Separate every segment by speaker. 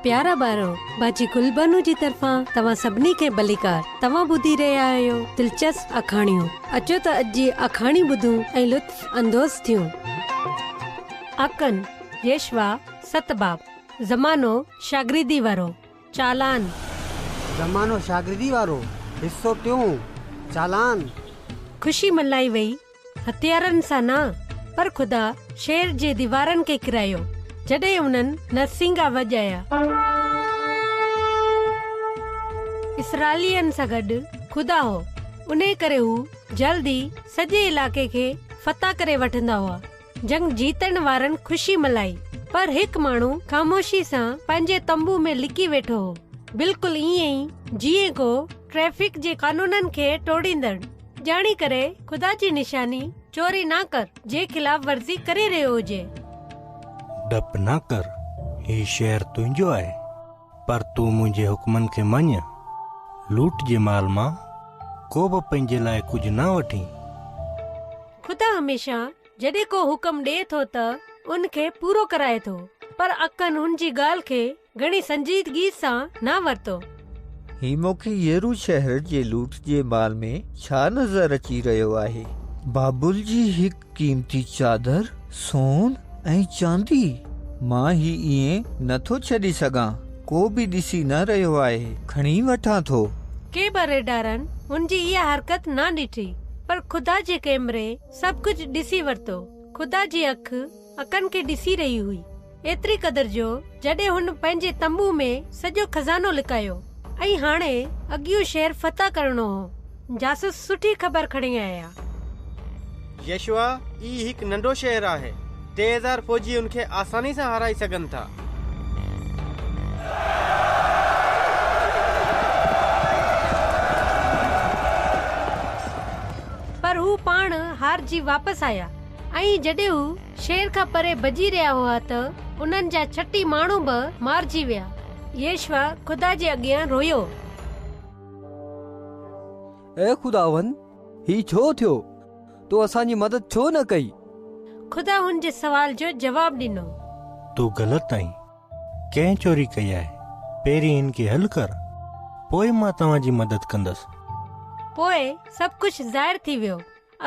Speaker 1: پيارا ٻارو، باجي گلبانو جي طرفان توهان سڀني کي ڀليڪار. توهان ٻڌي رهيا آهيو دلچسپ آکاڻيون. اچو ته اڄ جي آکاڻي ٻڌون ۽ لطف اندوز ٿيون. اڪن، يشوع، ست باب، زمانو شاگردي وارو، چالان.
Speaker 2: زمانو شاگردي وارو، حصو ٽيون، چالان.
Speaker 1: خوشي ملهائي وئي هٿيارن سان نه، پر خدا شهر جي ديوارن کي ڪيرايو، جڏهن انهن نرسنگا وڄايا. اسرائيلين سان گڏ خدا هو، انهي ڪري هو جلد ئي سڄي علائقي کي فتح ڪري وٺندا هئا. جنگ جيتڻ وارن خوشي ملهائي، پر هڪ ماڻهو خاموشي سان پنهنجي تنبو ۾ لڪي ويٺو هو، بلڪل ائين ئي جيئن ڪو ٽريفڪ جي قانونن کي ٽوڙيندڙ. ڄاڻي ڪري خدا جي نشاني چوري نه ڪر جي خلاف ورزي ڪري رهيو هجي.
Speaker 3: ڊپ نه ڪر، هي شهر تنهنجو آهي، پر تون منهنجي حڪمن کي مڃ. لوٽ جي مال مان ڪوبه پنهنجي لاء ڪجهه نه وٺين.
Speaker 1: خدا هميشه جڏهن ڪو حڪم ڏئي ٿو ته ان کي پورو ڪرائي ٿو، پر اڪن هن جي ڳالهه کي گهڻي سنجيدگيء سان نه ورتو.
Speaker 4: هي مون کي يرو شهر جي لوٽ جي مال ۾ ڇا نظر اچي رهيو آهي؟ بابل جي هڪ قيمتي چادر، سون ۽ چاندي. مان هي ائين نه ٿو ڇڏي سگهان. ڪو به ڏسي نه رهيو آهي. کڻي وٺان ٿو.
Speaker 1: ڪي به ريڍارن هن جي اها حرڪت نه ڏٺي، پر خدا جي ڪئميري سڀ ڪجهه ڏسي ورتو. خدا جي اک اڪن کي ڏسي رهي هئي، ايتري قدر جو جڏهن هن پنهنجي تنبو ۾ سڄو خزانو لڪايو ۽ هاڻي اڳيون شهر فتح ڪرڻو هو. جاسوس سٺي خبر کڻي آيا.
Speaker 5: يشوع، هي هڪ ننڍو شهر آهي. 3000 فوجي ان کي آساني سان هارائي سگهن ٿا.
Speaker 1: پر هو پاڻ هارجي واپس آيا ۽ جڏهن هو شهر کان پري ڀڄي رهيا هئا ته انهن جا 36 ماڻهو به مارجي ويا. يشوع خدا جي اڳيان رويو.
Speaker 6: اي خداوند، هي ڇو ٿيو؟ تو اسان جي مدد ڇو نه ڪئي؟
Speaker 1: خدا هن جي سوال جو جواب ڏنو.
Speaker 3: تون غلط آهين. ڪنهن چوري ڪئي آهي؟ پهرين هن کي حل ڪر، پوء مان توهان جي مدد ڪندس.
Speaker 1: پوء سڀ ڪجهه ظاهر ٿي ويو.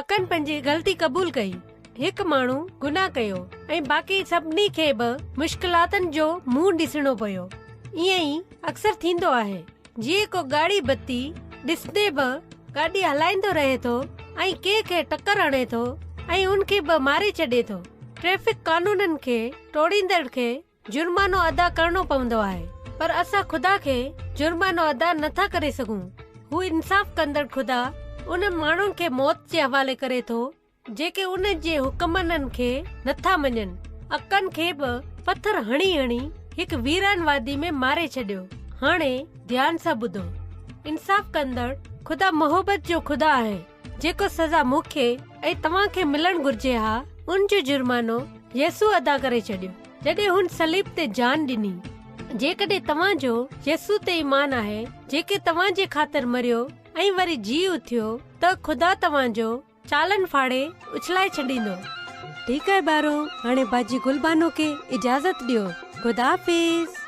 Speaker 1: اڪن پنهنجي غلطي قبول ڪئي. هڪ ماڻهو گناهه ڪيو ۽ باقي سڀني کي به مشڪلاتن جو منهن ڏسڻو پيو. ائين ئي اڪثر ٿيندو آهي. جيئن ڪو ڳاڙهي بتي ڏسندي به گاڏي هلائيندو رهي ٿو ۽ ڪنهن کي ٽڪر هڻي ٿو ۽ ان کي به ماري ڇڏي ٿو. ٽريفڪ قانونن کي ٽوڙيندڙ کي جرمانو ادا ڪرڻو پوندو آهي پر اسان خدا کي جرمانو ادا نه ٿا ڪري سگهون. هو انصاف ڪندڙ خدا انهن ماڻهن کي موت جي حوالي ڪري ٿو جيڪي ان جي حڪمن کي نه ٿا مڃن. اڪن کي به پٿر هڻي هڻي هڪ ويران وادي ۾ ماري ڇڏيو. هاڻي ڌيان سان ٻڌو. انصاف ڪندڙ خدا محبت جو خدا آهي. جيڪو سزا مون کي ۽ توهان کي ملڻ گهرجي ها، ان جو جرمانو يسوع ادا ڪري ڇڏيو، جڏهن هن صليب تي جان ڏني. جيڪڏهن توهان جو يسوع تي ايمان آهي، جيڪي توهان جي خاطر مريو ۽ وري جي اٿيو، ته خدا توهان جو چالان ڦاڙي اڇلائي ڇڏيندو. ٺيڪ آهي ٻارو، هاڻي باجي گل بانو کي اجازت ڏيو. خدا حافظ.